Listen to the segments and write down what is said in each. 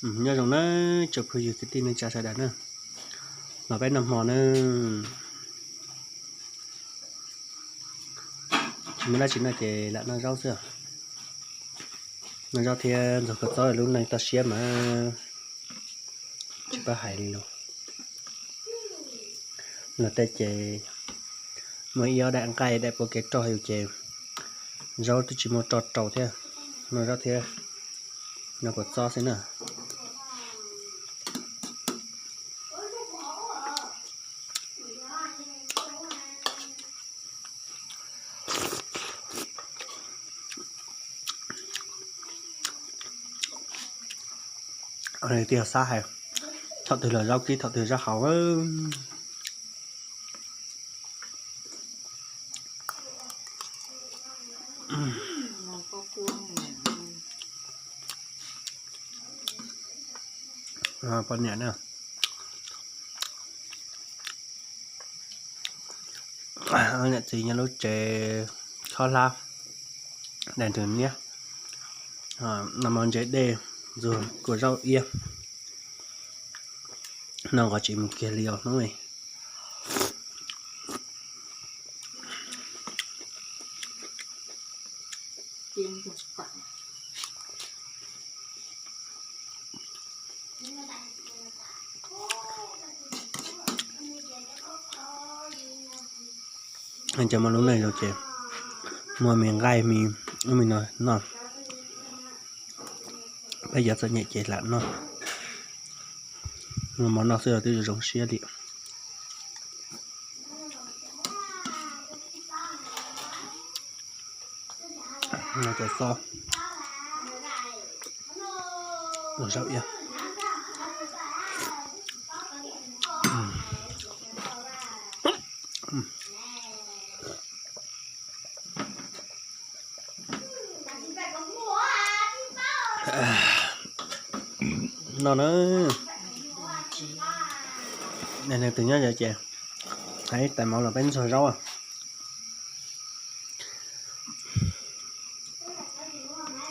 Nyob zoo na, tsoom phooj ywg kwv tij neej tsa sawv daws na, los peb noj hmo na. Tsis muaj dab tsi noj ces lam noj zaub xwb. Noj zaub thiab ntxuag kua txob, lub neej toj siab mas tsis paub hais li lus. Luag tej ces muaj ib ob daim nqaij daim pua kev roj yus ces zaub twb tsis muaj roj rau thiab. Noj zaub thiab noj kua txob xwb na. Tij xav hais, thaum twg los zaub kib thaum twg zaub haus. Poj niam na, niam txiv nyob lub tsev khob hlab daim nrws niab, noj mov ntse dej, ntxuag kua zaub iab, noj nqos tsis mus kiag li os hnub. Cov muaj lub neej zoo ces muaj me nqaij me ub me no noj. Peb cov txom nyem ces lam noj, muaj mov noj xwb los twb zoo siab li. Noj kua txob, zaub iab. No na, neeg twg nyob ces hais ib tais mov los peb ntxuag zaub.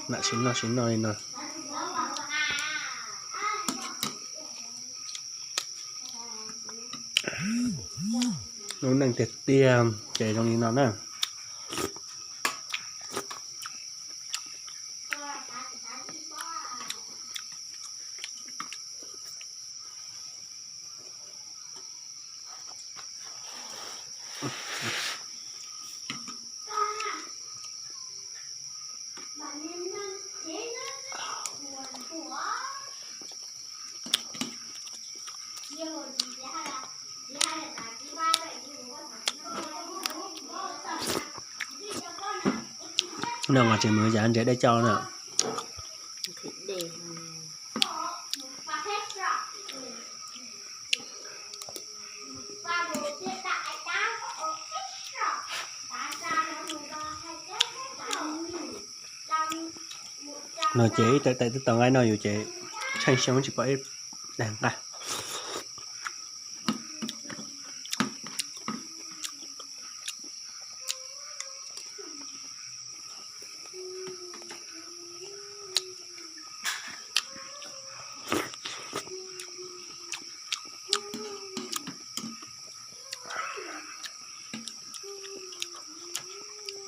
Mam sim noj sim noj li no. Lub neej tiag tiag ces zoo li no na. No mas tsis mus yam ntses dej cauj na. No ces ib tawm tawm twb tau nqaij noj yus ces tsheej xyoo tsis pom ib daig nqaij.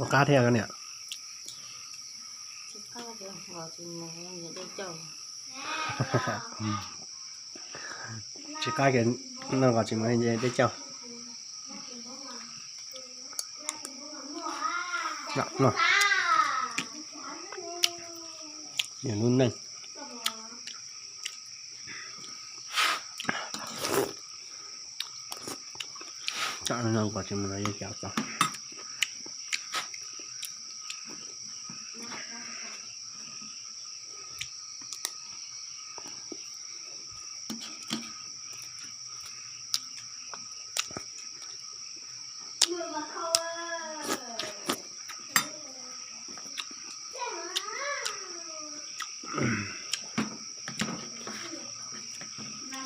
Ua qab thiab niam. Tsis qab kiag, noj qos tsis mus dej cauj. Yog lub neej. Tsam no kuv tsis mus no yeej cas tau.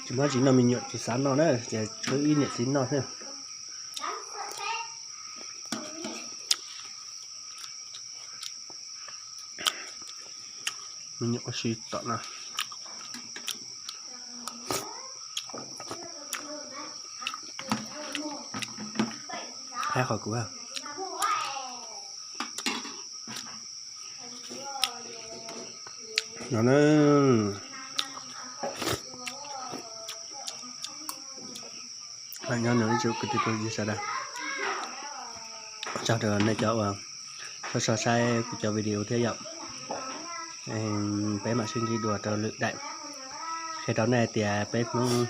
Tsis muaj tsis noj, me nyuam tsis xav noj na, ces tshuav ib niam txiv noj xwb. Me nyuam ua si tom no. Qab qhov kuv no na. Nyob zoo ib tsoom kwv tij phooj ywg sawv daws, tsaug rau nej cov uas so so saib kuv cov video thiab yom. Peb mam sib ntsib dua rau lwm daim. Qhia rau nej hais tias peb Hmoob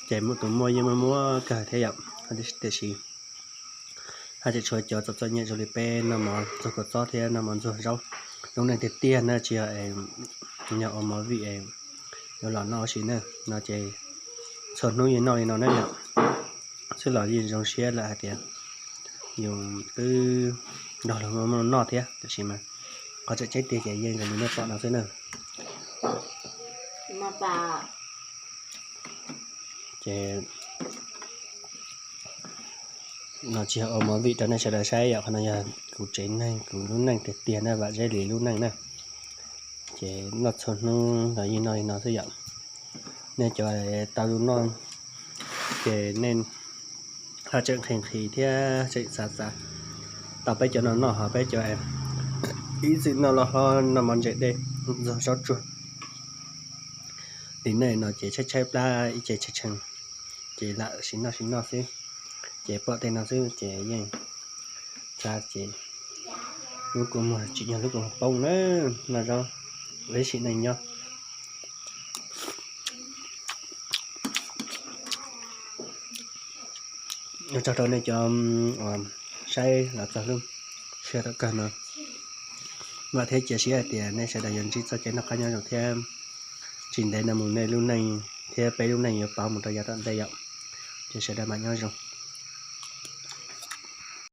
ces muaj tus muaj yeej muaj muaj kawg thiab yom, tiam sis haj tseem tshuav cov txom txom nyem zoo li peb noj mov ntxuag kua txob thiab noj mov ntxuag zaub. Lub neej tiag tiag na tsis yog es yog ua movie es yuav los noj ua si na no ces txhua hnub yeej noj li no na yom. Xwb los yeej zoo siab lawm hais tias yus twb nrog luag muaj noj thiab, tiam sis mas qhov tseem ceeb tiag ces yeej zoo li nej pom no xwb na. Ces no tsis yog ua movie rau nej sawv daws saib yom, qhov no yog kuv tsev neeg, kuv lub neej tiag tiag na, Vam Zeb Lis lub neej na. Ces noj txhua hnub los yeej noj li no xwb yom. Nej cov tau zoo noj ces nej haj tseem nqhis nqhis thiab tseem xav xav tau peb cov no noj, ho peb cov ib txwm noj loj hlob noj mov ntse dej ntxuag zaub tsuag li nej no ces tshaib tshaib plab ib ce tshee tshee, ces lam sim noj sim noj xwb. Ces pom tej no xwb ces yeej xav ces lub kua muag tsim nyog lub kua muag poob na, noj zaub ua ib sim neej nyob. Ua tsaug rau nej cov uas saib los txog lub sij hawm tom kawg no. Vam thiab cia siab hais tias nej sawv daws yuav ntsib txoj kev noj qab nyob zoo thiab tsis ntev no mus nej lub neej thiab peb lub neej yuav pauv mus rau yav tom ntej yom. Ces sawv daws mam nyob zoo.